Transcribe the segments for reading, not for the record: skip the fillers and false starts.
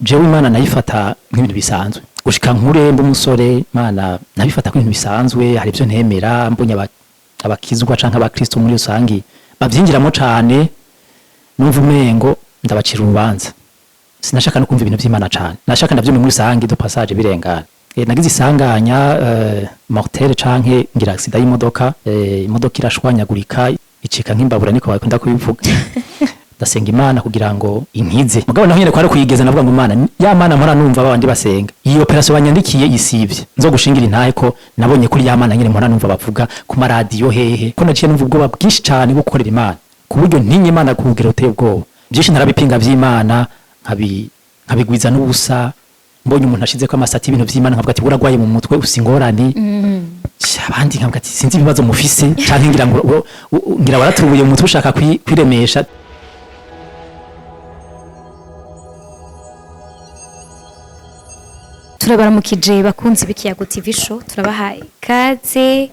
Jewe Imana nayifata nk'ibintu bisanzwe gushika nkure mbe umusore. Imana nabifata nk'ibintu bisanzwe. Hari ibyo ntemera, mbonye abakizwa canke abakristo muri rusangi bavyinjiramo cane, numva umengo ndabacira urubanza. Sinashaka no kumva ibintu vy'Imana cane, nashaka ndavyumva muri rusangi de passage birengana. Nagize isanganya mortelle canke ngira accident y'imodoka, imodoka irashwanyagurika icika nk'imbabura, niko bakunda kubivuga. Ndasenga Imana kugira ngo inkize, mugabo naho nyene kwari kuyigeza. Navuga ngo: "Imana ya Mana mpora numva babandi basenga, iyi operation banyandikiye isivye, nzo gushingira intahe ko nabonye kuri ya Mana nyene mpora numva bavuga ku maradiyo hehe." Ko naciye numva ubwoba bwinshi cane bwo gukorera Imana, ku buryo ntinye Imana ku rugero ruteye ubwoba. Byinshi ntarabipinga vy'Imana, nkabigwiza n'ubusa. Mbonye umuntu ashizeko amasati ibintu vy'Imana, nkavuga ati: "Uragwaye mu mutwe, ufise ingorane." Abandi nkavuga ati: "Sinzi ibibazo mufise, canke ngira ngo ngira waratubuye mu mutwe, ushaka kwiremesha." Turabaramukije bakunzi b'Ikiyago TV Show, turabahaye ikaze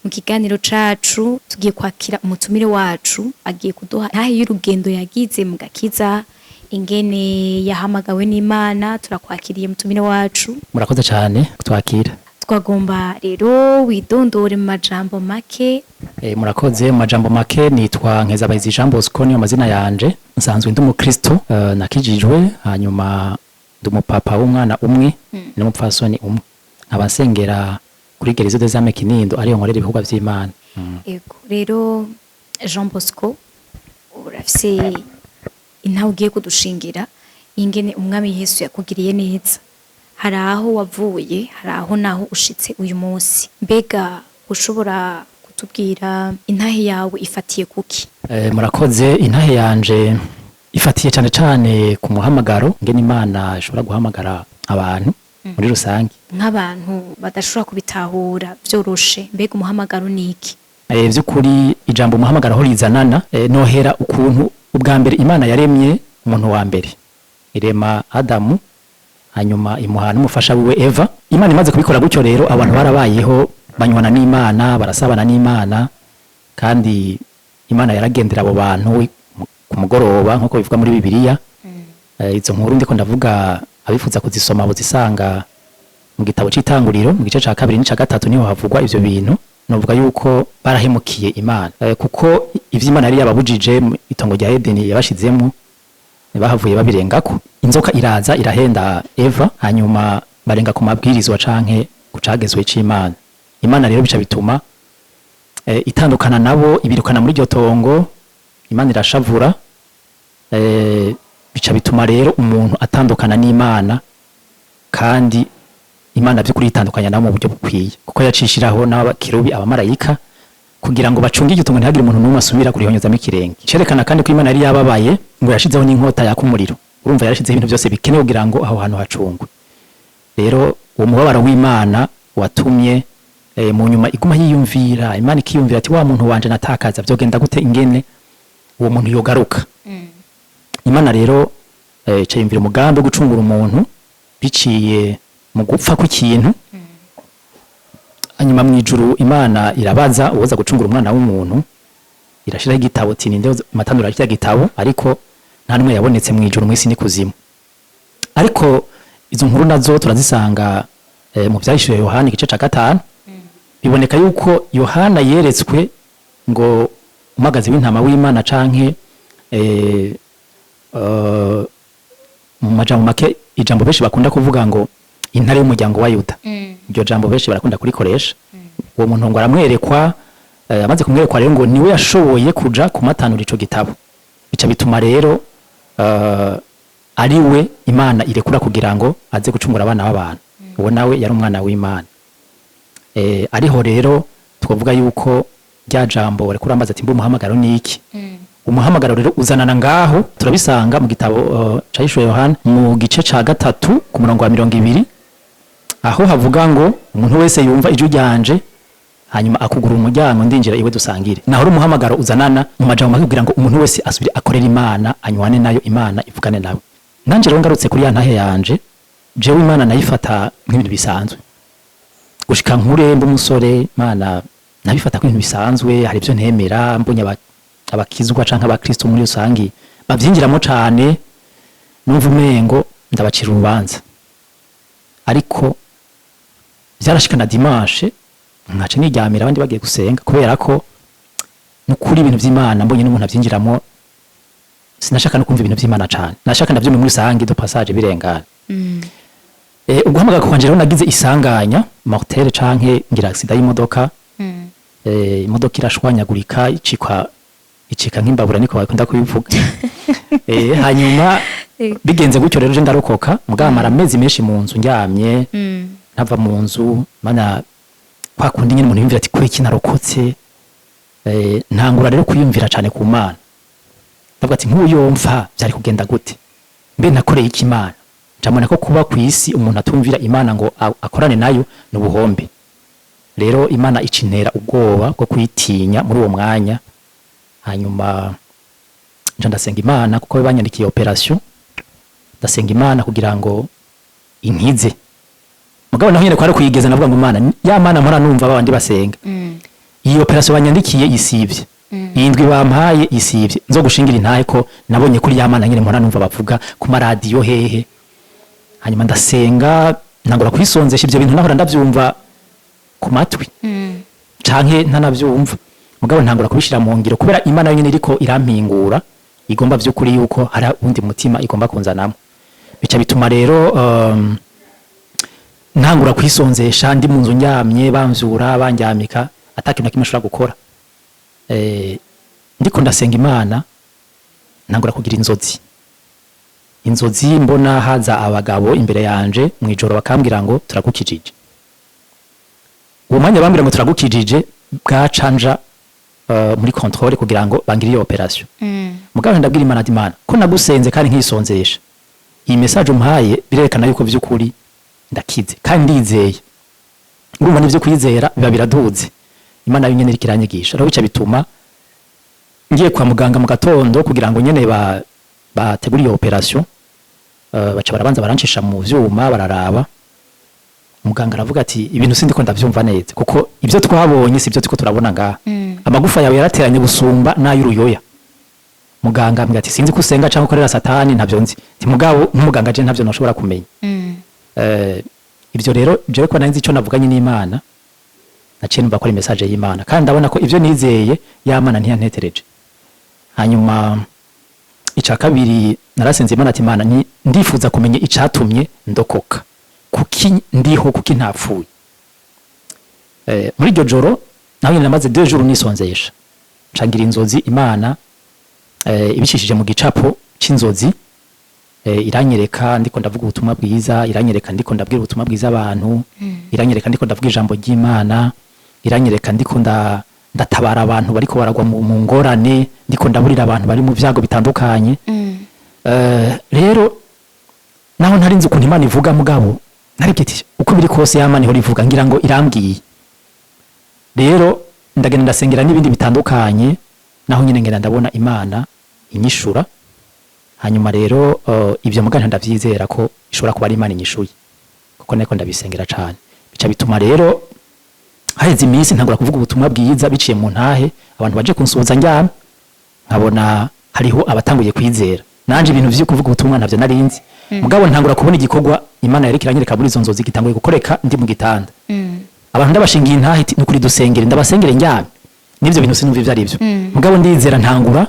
mu kiganiro cacu. Tugiye kwakira umutumire wacu, agiye kuduha ntahe y'urugendo yagize mu gakiza, ingene yahamagawe n'Imana. Turakwakiriye, mutumire wacu. Murakoze cane kutwakira. Twagomba rero widondore mu majambo make. Murakoze. Mu majambo make, nitwa Nkezabahizi Jean Bosco, niyo mazina yanje. Nsanzwe ndi umukristo, nakijijwe, hanyuma ndi umupapa w'umwana umwe n'umupfasoni umwe, nkaba nsengera kuri Gerizo des Âmes Kinindo, ariyo nkorera ibikorwa vy'Imana. Ego rero, Jean Bosco, urafise intahe ugiye kudushingira, ingene Umwami Yesu yakugiriye neza. Hari aho wavuye, hari aho naho ushitse uyu munsi. Mbega ushobora kutubwira intahe yawe ifatiye kuki? Murakoze. Intahe yanje ifatiye cane cane ku muhamagaro, ngene Imana ishobora guhamagara abantu muri rusange. Nk'abantu badashobora kubitahura vyoroshe, mbega umuhamagaro ni iki? Vy'ukuri ijambo umuhamagaro aho rizanana, nohera ukuntu ubwa mbere Imana yaremye umuntu wa mbere, irema Adamu, hanyuma imuha n'umufasha wiwe Eva. Imana imaze kubikora gutyo rero, abantu barabayeho, banywana n'Imana, barasabana n'Imana, kandi Imana yaragendera abo bantu ku mugoroba nk'uko bivuga muri Bibiliya. Izo nkuru ndiko ndavuga, abifuza kuzisoma bozisanga mu gitabo c'Itanguriro, mu gice ca kabiri n'ica gatatu, niho havugwa ivyo bintu. Novuga yuko barahemukiye Imana, kuko ivyo Imana yari yababujije mu itongo rya Edeni yabashizemo bahavuye babirengako. Inzoka iraza irahenda Eva, hanyuma barenga ku mabwirizwa canke ku cagezwe c'Imana. Imana rero bica bituma itandukana nabo, ibirukana muri iryo tongo. Imana irashavura, bica bituma rero umuntu atandukana n'Imana, kandi Imana by'ukuri itandukanya nabo mu buryo bukwiye, kuko yacishiraho n'abakerubi, abamarayika, kugira ngo bacunge igitungo, ntihagire umuntu n'umwe asubira kurihonyozamo ikirenge. Cerekana kandi ko Imana yari yababaye, ngo yashizeho n'inkota yaka umuriro. Urumva yarashizeho ibintu byose bikenewe kugira ngo aho hantu hacungwe. Rero uwo mubabaro w'Imana watumye mu nyuma iguma yiyumvira, Imana ikiyumvira ati: "Wa muntu wanje natakaza, vyogenda gute ingene uwo muntu yogaruka?" Imana rero ica yumvira umugambi wo gucungura umuntu biciye mu gupfa kw'ikintu. Hanyuma mu ijuru Imana irabaza uwoza gucungura umwana w'umuntu, irashiraho igitabo ati: "Ninde matanura kirya gitabo?" Ariko nta n'umwe yabonetse mu ijuru, mu isi n'ikuzimu. Ariko izo nkuru nazo turazisanga mu Vyahishuwe Yohana, igice ca gatanu. Biboneka yuko Yohana yeretswe ngo umagazi w'intama w'Imana, canke mu majambo make ijambo benshi bakunda kuvuga ngo intare y'umuryango wa Yuda. Iryo jambo benshi barakunda kurikoresha. Uwo muntu ngo aramwerekwa, amaze kumwerekwa rero ngo niwe yashoboye kuja kumatanura ico gitabo. Bica bituma rero ari we Imana irekura kugira ngo aze gucungura abana b'abantu. Uwo nawe yari umwana w'Imana. Ariho rero twavuga yuko rya jambo bariko urambaza ati: "Mbe umuhamagaro ni iki?" Umuhamagaro rero uzanana ngaho, turabisanga mu gitabo ca Yeshuwa Yohana, mu gice ca gatatu ku murongo wa 20, aho havuga ngo: "Umuntu wese yumva ijwi ryanje hanyuma akugura umuryango, ndinjira iwe dusangire." Naho uri umuhamagaro uzanana mu majambo make kugira ngo umuntu wese asubire akorere Imana, anywane nayo, Imana ivugane nawe. Nanje rero ngarutse kuri ya ntahe yanje, jewe Imana nayifata nk'ibintu bisanzwe gushika nkure mbe umusore. Imana nabifata nk'ibintu bisanzwe. Hari ibyo ntemera, mbonye abakizwa canke abakristo muri rusangi bavyinjiramo cane, numva umengo Ndabacira urubanza, ariko byarashikana dimanche nkaca niryamira abandi bagiye gusenga, kubera ko nukuri ibintu vy'Imana mbonye n'umuntu avyinjiramo, sinashaka no kumva ibintu vy'Imana cane, nashaka ndavyumva muri rusange, de passage, birengana. Uguhamagara kwanje rero, nagize isanganya mortelle canke ngira accident y'imodoka. Imodoka irashwanyagurika, icikwa icika nk'imbabura, niko bakunda kubivuga. Hanyuma bigenze gutyo rero, je ndarokoka, mugabo mara amezi menshi mu nzu ndyamye, ntava mu nzu. Mana, kwa kundi nyine umuntu yumvira ati: "Kuki iki narokotse?" Ntangura rero kwiyumvira cane ku Mana, ndavuga ati: "Nk'ubu byari kugenda gute? Mbe nakoreye iki Imana?" Ncamona ko kuba ku isi umuntu atumvira Imana ngo akorane nayo ni ubuhombe. Rero Imana icintera ubwoba bwo kuyitinya muri uwo mwanya. Hanyuma nca ndasenga Imana, kuko banyandikiye operation, ndasenga Imana kugira ngo inkize. Mugabo naho nyene kwari kuyigeza, navuga ngo: "Imana, ya Mana mpora numva babandi basenga, iyi operation banyandikiye isivye, iyi ndwi bampaye isivye, nzogushingira intahe ko nabonye kuri ya Mana nyene mpora numva bavuga ku maradiyo hehe." Hanyuma ndasenga, ntangura kwisonzesha. Ivyo bintu nahora ndavyumva ku matwi canke ntanavyumva, mugabo ntangura kubishira mu ngiro, kubera Imana yonyene iriko irampingura, igomba vy'ukuri yuko hari uwundi mutima igomba kunzanamo. Bica bituma rero ntangura kwisonzesha ndi mu nzu ndyamye, bamvyura bandyamika, atakintu na kimwe nshobora gukora. Ndiko ndasenga Imana, ntangura kugira inzozi. Inzozi mbona haza abagabo imbere yanje mw'ijoro, bakambwira ngo: "Turagukijije." Uwo mwanya bambwira ngo "Turagukijije", bwacanja muri contrôle kugira ngo bangire iyo operation. Mugabo ndabwira Imana ati: "Imana, ko nagusenze kandi nkisonzesha, iyi message umpaye birerekana yuko vy'ukuri ndakize kandi ndizeye." Urumva n'ivyo kwizera biba biraduze, Imana yo nyene iriko iranyigisha. Rero bica bituma ngiye kwa muganga mu gatondo kugira ngo nyene bategure iyo operation, baca barabanza barancisha mu vyuma, bararaba. Muganga aravuga ati: "Ibintu sindiko ndavyumva neza, kuko ibyo twabonye sibyo turiko turabona ngaha. Amagufa yawe yarateranye gusumba n'ay'uruyoya." Muganga ambwira ati: "Sinzi ko usenga cyangwa ukorera Satani, ntabyo nzi." Nti: "Mugabo nk'umuganga je ntabyo nashobora kumenya." Ibyo rero jewe ko nari nzi icyo navuganye n'Imana, naciye numva ko ari message y'Imana, kandi ndabona ko ibyo nizeye ya Mana ntiyantetereje. Hanyuma ica kabiri, narasenze Imana ati: "Imana, ndifuza kumenya icatumye ndokoka, kuki ndiho, kuki ntapfuye?" Muri iryo joro naho nyine namaze 2 jours nisonzesha, ncangira inzozi. Imana ibicishije mu gicapo c'inzozi, iranyereka ndiko ndavuga ubutumwa bwiza, iranyereka ndiko ndabwira ubutumwa bwiza abantu, iranyereka ndiko ndavuga ijambo ry'Imana, iranyereka ndiko ndatabara abantu bariko baragwa mu ngorane, ndiko ndaburira abantu bari mu vyago bitandukanye. Rero naho ntari nzi ukuntu Imana ivuga, mugabo naribwiye ati: "Uko biri kose ya Mana ihora ivuga, ngira ngo irambwiye." Rero ndagenda ndasengera n'ibindi bitandukanye, naho nyine ngenda ndabona Imana inyishura. Hanyuma rero ibyo mugana ndavyizera ko ishobora kuba ari Imana inyishuye, kuko niko ndabisengera cane. Bica bituma rero haheze iminsi ntangura kuvuga ubutumwa bwiza biciye mu ntahe. Abantu baje kunsuhuza ndyamye, nkabona hariho abatanguye kwizera. Nanje ibintu vyo kuvuga ubutumwa ntavyo narinzi, mugabo ntangura kubona igikorwa Imana yariko iranyereka muri izo nzozi gitanguye gukoreka ndi mu gitanda. Abantu ndabashingiye intahe iti: "Nukuri dusengere." Ndabasengere ndyamye, n'ivyo bintu sinumva ivyo ari byo, mugabo ndizera, ntangura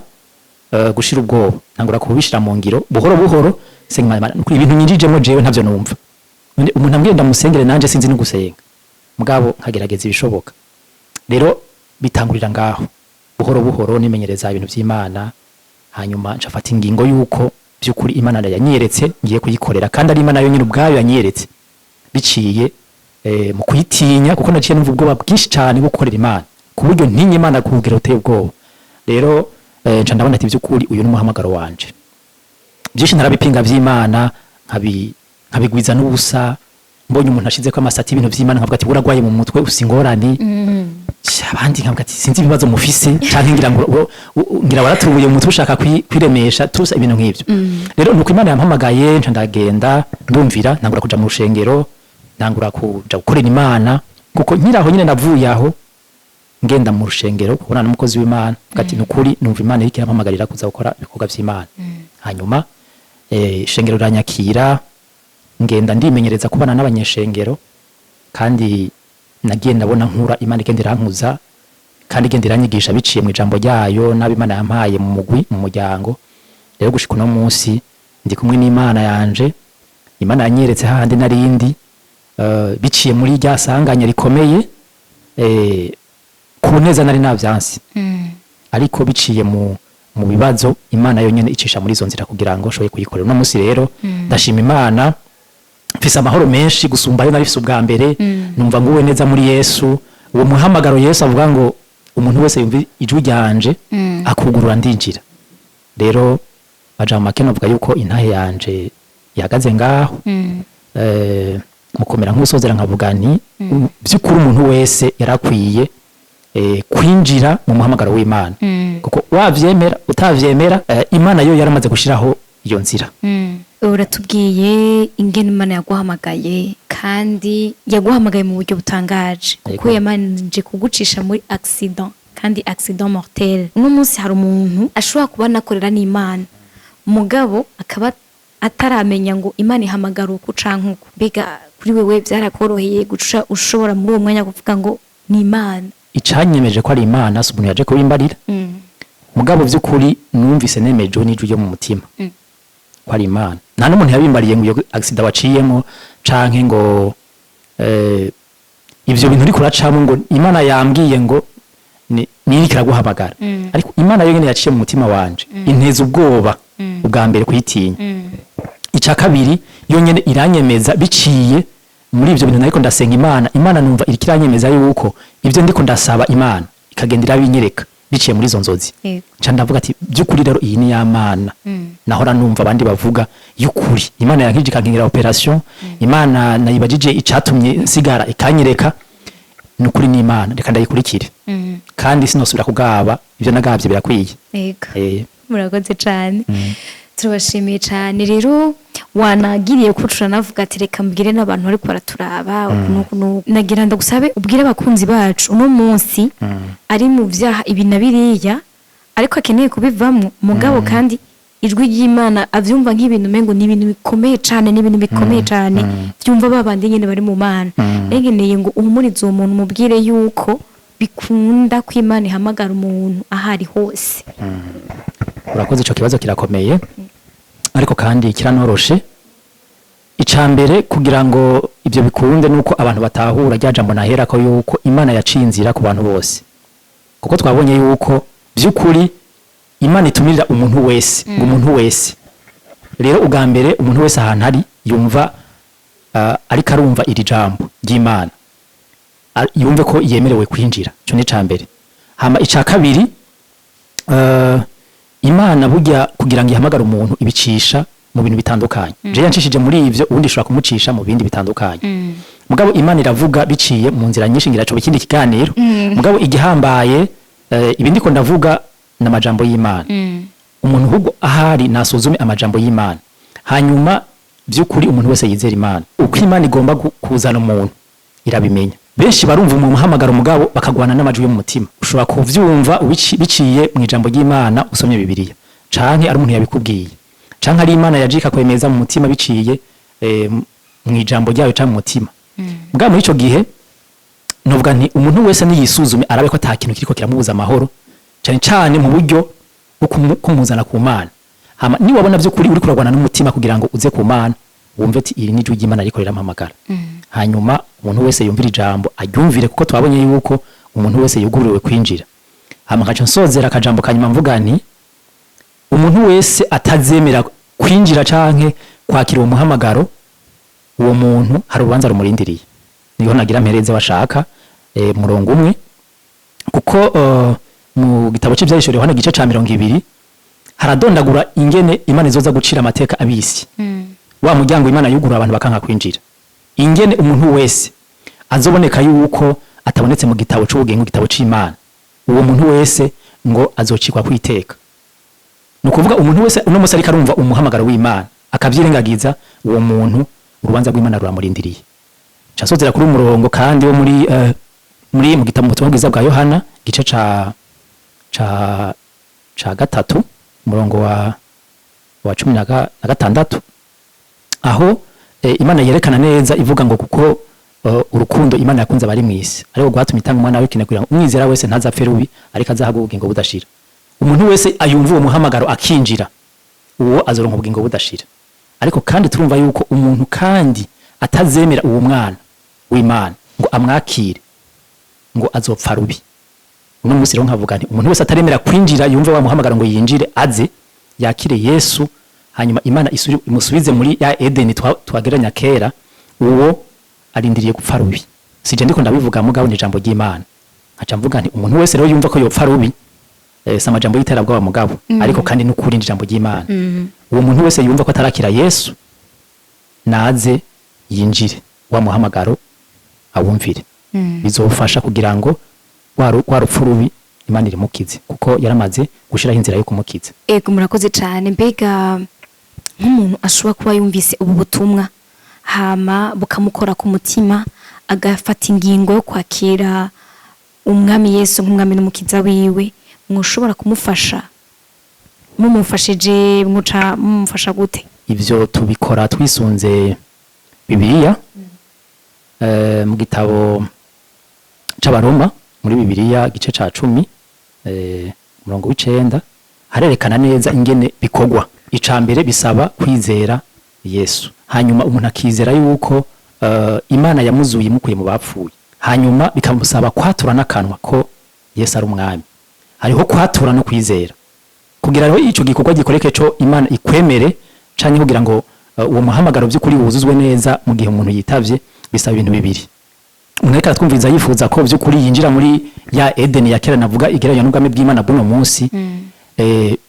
gushira ubwoba, ntangura kubishira mu ngiro buhoro buhoro. Senga Imana, nukuri ibintu nyinjijemo jewe ntavyo numva. None umuntu ambwiye ndamusengere, nanje sinzi no gusenga, mugabo nkagerageza ibishoboka. Rero bitangurira ngaho buhoro buhoro, nimenyereza ibintu vy'Imana. Hanyuma nca ingingo yuko by'ukuri Imana yanyeretse ngiye kuyikorera, kandi ari Imana yonyine ubwayo yanyeretse biciye mu kuyitinya, kuko naciye numva ubwoba bwinshi cyane bwo gukorera Imana, ku buryo ntinya Imana ku rugero ruteye ubwoba. Rero nca ndabona ati by'ukuri uyu ni umuhamagaro wanje. Byinshi narabipinga vy'Imana, nkabigwiza n'ubusa. Mbonye umuntu ashizeko amasati ibintu vy'Imana, nkavuga ati: "Uragwaye mu mutwe, ufise ingorane." Abandi nkavuga ati: "Sinzi ibibazo mufise, canke ngira ngo ngira waratubuye mu mutwe, ushaka kwiremesha tusa." Ibintu nk'ivyo. Rero nuko Imana yampamagaye, nca ndagenda, ndumvira, ntangura kuja mu rushengero, ntangura kuja gukorera Imana, kuko nkiri aho nyine navuye aho ngenda mu rushengero kubona n'umukozi w'Imana, mvuga ati: "Nukuri numva Imana iriko irampamagarira kuza gukora ibikorwa vy'Imana." Hanyuma ishengero riranyakira. Ngenda ndimenyereza kubana n'abanyeshengero, kandi nagiye ndabona nkura, Imana igenda irankuza kandi igenda iranyigisha biciye mu ijambo ryayo n'abo Imana yampaye mu mugwi, mu muryango. Rero gushika uno munsi ndi kumwe n'Imana yanje. Imana yanyeretse hahandi narindi biciye muri rya sanganya rikomeye, ku neza nari navyanse, ariko biciye mu bibazo Imana yonyene icisha muri izo nzira kugira ngo nshobore kuyikorera. Uno munsi rero ndashima Imana, mfise amahoro menshi gusumba ayo nari mfise ubwa mbere. Numva nguwe neza muri Yesu. Uwo muhamagaro Yesu avuga ngo umuntu wese yumva ijwi ryanje akugurura ndinjira. Rero majambo make novuga yuko intahe yanje ihagaze ngaho. Mukomera nk'usozera nkavuga nti by'ukuri umuntu wese yarakwiye kwinjira mu muhamagaro w'Imana, kuko wavyemera utavyemera, Imana yo yaramaze gushiraho iyo nzira. Uratubwiye ingene Imana yaguhamagaye, kandi yaguhamagaye mu buryo butangaje, kuko yamanje kugucisha muri accident, kandi accident mortel. Uno munsi hari umuntu ashobora kuba anakorera n'Imana, mugabo akaba ataramenya ngo Imana ihamagara uku canke uku. Mbega kuri wewe byarakoroheye guca ushobora muri uwo mwanya kuvuga ngo ni Imana? Icanyemeje ko ari Imana si umuntu yaje kubimbarira, mugabo vy'ukuri numvise nemejwe n'ijwi ryo mu mutima ko ari Imana. Nta n'umuntu yabimbariye ngo iyo accident waciyemo canke ngo ivyo bintu uriko uracamwo ngo Imana yambwiye ngo ni iriko iraguhamagara, ariko Imana yo nyene yaciye mu mutima wanje inteza ubwoba ubwa mbere kuyitinya. Ica kabiri, yo nyene iranyemeza biciye muri ivyo bintu nariko ndasenga Imana. Imana numva iriko iranyemeza yuko ivyo ndiko ndasaba Imana ikagenda irabinyereka biciye muri izo nzozi. Nca ndavuga ati by'ukuri rero iyi ni ya Mana nahora numva abandi bavuga y'ukuri. Imana yankije ikankingira operation, Imana nayibajije icatumye nsigara ikanyereka, ni ukuri ni Imana, reka ndayikurikire. Kandi sinosubira kugaba, ivyo nagabye birakwiye. Murakoze cyane, turabashimiye cyane. Rero wanagiriye ko turanavuga ati reka mbwire n'abantu ariko baraturaba uku n'uku n'uku. Nagira ndagusabe ubwire abakunzi bacu uno munsi ari mu byaha ibi na biriya, ariko akeneye kubivamo, mugabo kandi ijwi ry'Imana avyumva nk'ibintu umengo ni ibintu bikomeye cane, ni ibintu bikomeye cane vyumva babandi nyene bari mu Mana. Nkeneye ngo uhumurize uwo muntu, umubwire yuko bikunda ko Imana ihamagara umuntu aho ari hose. Urakoze, ico kibazo kirakomeye ariko kandi kiranoroshe. Ica mbere kugira ngo ibyo bikunde nuko abantu batahura rya jambo nahera ko yuko Imana yaciye inzira ku bantu bose, kuko twabonye yuko by'ukuri Imana itumirira umuntu wese, ngo umuntu wese. Rero ubwa mbere umuntu wese ahantu ari yumva ariko arumva iri jambo ry'Imana, yumve ko yemerewe kwinjira. Ico ni ica mbere. Hama ica kabiri, Imana burya kugira ngo ihamagare umuntu ibicisha mu bintu bitandukanye. Je yancishije muri ivyo, ubundi ishobora kumucisha mu bindi bitandukanye, mugabo Imana iravuga biciye mu nzira nyinshi. Ngira co ikindi kiganiro. Mugabo igihambaye, ibindi ko ndavuga n'amajambo y'Imana. Umuntu ahubwo ahari nasuzume amajambo y'Imana, hanyuma by'ukuri umuntu wese yizera Imana, uko Imana igomba kuzana umuntu irabimenya. Benshi barumva umuntu umuhamagara, umugabo bakagwana n'amajwi yo mu mutima. Ushobora kuvyumva biciye mu ijambo ry'Imana, usomye Bibiliya, canke ari umuntu yabikubwiye, canke ari Imana yaje ikakwemeza mu mutima biciye mu ijambo ryayo canke mu mutima. Mugabo muri ico gihe novuga nti umuntu wese niyisuzume arabe ko ata kintu kiriko kiramubuza amahoro, cane cane mu buryo bwo kumuzana ku Mana. Hama niwabona vy'ukuri uriko uragwana n'umutima kugira ngo uze ku Mana, wumve ati iri ni ijwi ry'Imana riko rirampamagara. Hanyuma umuntu wese yumvira ijambo aryumvire, kuko twabonye yuko umuntu wese yugururiwe kwinjira. Hama nkaca nsozera akajambo kanyuma mvuga nti umuntu wese atazemera kwinjira canke kwakira uwo muhamagaro, uwo muntu hari urubanza rumurindiriye. Niho nagira mpereze bashaka murongo umwe, kuko mu gitabo c'Ivyahishuriwe Yohana igice ca 20 haradondagura ingene Imana izoza gucira amateka abisi, wa muryango Imana yugurura abantu bakanka kwinjira, ingene umuntu wese azoboneka yuko atabonetse mu gitabo c'ubugingo, igitabo c'Imana, uwo muntu wese ngo azocikwa kwiteka. Ni ukuvuga umuntu wese uno munsi ariko arumva umuhamagaro w'Imana akavyirengagiza, uwo muntu urubanza rw'Imana ruramurindiriye. Casozera kuri umurongo kandi wo muri mu gitabo Ubutumwa bwiza bwa Yohana igice ca gatatu, umurongo wa 16, aho Imana yerekana neza ivuga ngo kuko urukundo Imana yakunze abari mw'isi ariko rwatumye itanga umwana w'ikinege kugira ngo umwizera wese ntazapfe rubi, ariko azahabwe ubugingo budashira. Umuntu wese ayumva uwo muhamagaro akinjira, uwo azoronka ubugingo budashira. Ariko kandi turumva yuko umuntu kandi atazemera uwo mwana w'Imana ngo amwakire, ngo azopfa rubi. Uno munsi rero nkavuga nti umuntu wese ataremera kwinjira, yumve wa muhamagaro ngo yinjire, aze yakire Yesu, hanyuma Imana imusubize muri ya Edeni twagereranya kera, uwo arindiriye gupfa rubi. Sije ndiko ndabivuga, mugabo ni ijambo ry'Imana. Nkaca mvuga nti umuntu wese rero yumva ko yopfa rubi, si amajambo y'iterabwoba mugabo, ariko kandi n'ukuri ni ijambo ry'Imana. Uwo muntu wese yumva ko atarakira Yesu, naze yinjire wa muhamagaro awumvire. Bizofasha kugira ngo wa rupfu rubi Imana irimukize, kuko yaramaze gushiraho inzira yo kumukiza. Ego, murakoze cyane. Mbega nk'umuntu ashobora kuba yumvise ubu butumwa, hama bukamukora ku mutima, agafata ingingo yo kwakira umwami Yesu nk'umwami n'umukiza wiwe, mwoshobora kumufasha? Mumufashije, muca mumufasha gute? Ivyo tubikora twisunze Bibiliya. Mu gitabo c'Abaroma, muri Bibiliya igice ca 10, umurongo w'9, harerekana neza ingene bikorwa. Ica mbere bisaba kwizera Yesu, hanyuma umuntu akizera yuko Imana yamuzuye imukuye mu bapfuye, hanyuma bikamusaba kwatura n'akanwa ko Yesu ari umwami. Hariho kwatura no kwizera. Kugira rero ico gikorwa gikoreke co Imana ikwemere, canke kugira ngo uwo muhamagaro by'ukuri wuzuzwe neza mu gihe umuntu yitavye, bisaba ibintu bibiri. Umuntu ariko aratwumviriza yifuza ko by'ukuri yinjira muri ya Edeni ya kera navuga igereranywa n'ubwami bw'Imana bw'uno munsi,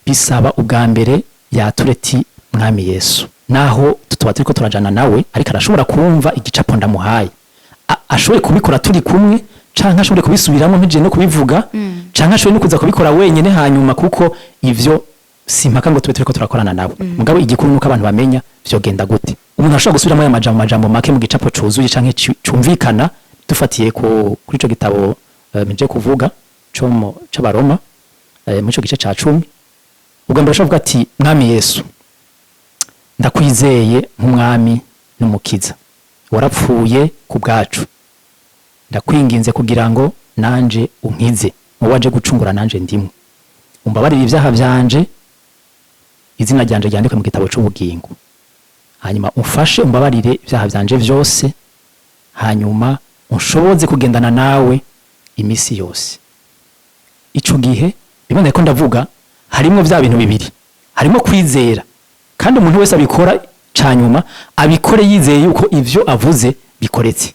bisaba ubwa mbere yature ti mwami Yesu, naho tutuba turiko turajana nawe, ariko arashobora kumva igicapo ndamuhaye. Ashoboye kubikora turi kumwe, canke ashobore kubisubiramo mpije no kubivuga, canke ashobore no kuza kubikora wenyene hanyuma, kuko ivyo si impaka ngo tube turiko turakorana nawe. Mugabo igikuru nuko abantu bamenya vyogenda gute. Umuntu ashobora gusubiramo aya majambo make mu gicapo cuzuye canke cumvikana, dufatiye kuri ico gitabo mije kuvuga co c'Abaroma, muri ico gice ca 10. Ubwa mbere ashobora kuvuga ati: mwami Yesu, ndakwizeye nk'umwami n'umukiza, warapfuye ku bwacu, ndakwinginze kugira ngo nanje unkize, wowe waje gucungura nanje ndimwe, umbabarire ibyaha byanje, izina ryanje ryandikwe mu gitabo c'ubugingo, hanyuma umfashe umbabarire ibyaha byanje vyose, hanyuma unshoboze kugendana nawe imisi yose. Ico gihe biboneye ko ndavuga harimo vya bintu bibiri, harimo kwizera, kandi umuntu wese abikora canyuma abikore yizeye yuko ivyo avuze bikoretse,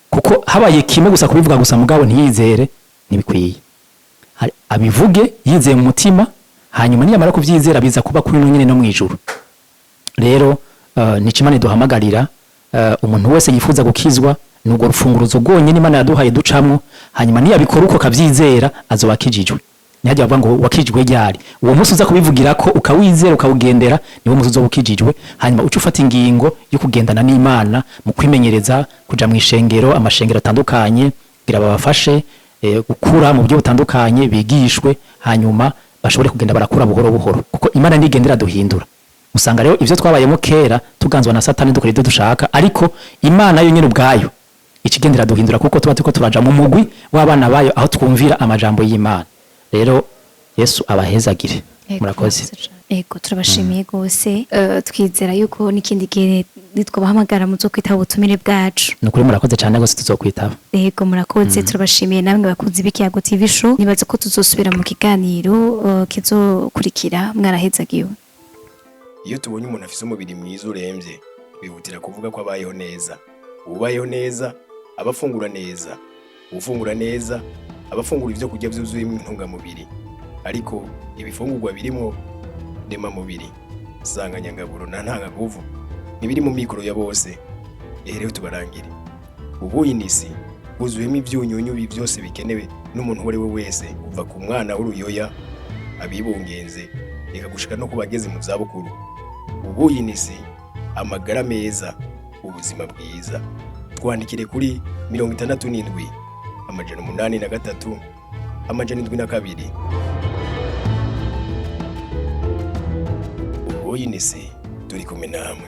kuko habaye kimwe gusa kubivuga gusa mugabo ntiyizere, ntibikwiye. Abivuge yizeye mu mutima, hanyuma niyamara kuvyizera biza kuba kuri no nyene no mwijuru. Rero nico Imana iduhamagarira, umuntu wese yifuza gukizwa, nubwo rufunguruzo rwonyene Imana yaduhaye ducamwo, hanyuma niyabikora uko akavyizera azoba akijijwe. Ntihajya bavuga ngo wakijijwe ryari. Uwo munsi uza kubivugira ko ukawizera ukawugendera, niwo munsi uzoba ukijijwe. Hanyuma uca ufata ingingo yo kugendana n'Imana mu kwimenyereza kuja mu ishengero, amashengero atandukanye, kugira babafashe gukura mu buryo butandukanye, bigishwe, hanyuma bashobore kugenda barakura buhoro buhoro, kuko Imana ntigenda iraduhindura. Usanga rero ivyo twabayemo kera tuganzwa na Satani dukora ibyo dushaka, ariko Imana yo nyene ubwayo ikigendera duhindura, kuko tuba turiko turaja mu mugwi w'abana bayo aho twumvira amajambo y'Imana. Rero Yesu abahezagire. Murakoze. Ego, turabashimiye rwose. Twizera yuko n'ikindi gihe nitwabahamagara muzo kwitaba ubutumire bwacu. Ni ukuri murakoze cyane rwose, tuzokwitaba. Ego, murakoze, turabashimiye namwe bakunzi b'Ikiyago TV Show. Nibaza ko tuzosubira mu kiganiro kizokurikira. Mwarahezagiwe. Iyo tubonye umuntu afise umubiri mwiza uremvye, twihutira kuvuga ko abayeho neza. Uwubayeho neza aba afungura neza, uwufungura neza aba afungura ivyo kurya vyuzuyemwo intungamubiri. Ariko ibifungurwa birimwo ndemamubiri, nsanganyangaburo na ntanganguvu ntibiri mu mikoro ya bose. Ehereho tubarangire ubuyinisi bwuzuyemo ivyunyunyu vyose bikenewe n'umuntu uwo ari we wese, kuva ku mwana w'uruyoya, abibungenze, reka gushika no ku bageze mu zabukuru. Ubuyinisi, amagara meza, ubuzima bwiza. Twandikire kuri 67 803 702. Ubuyinisi, turi kumwe namwe.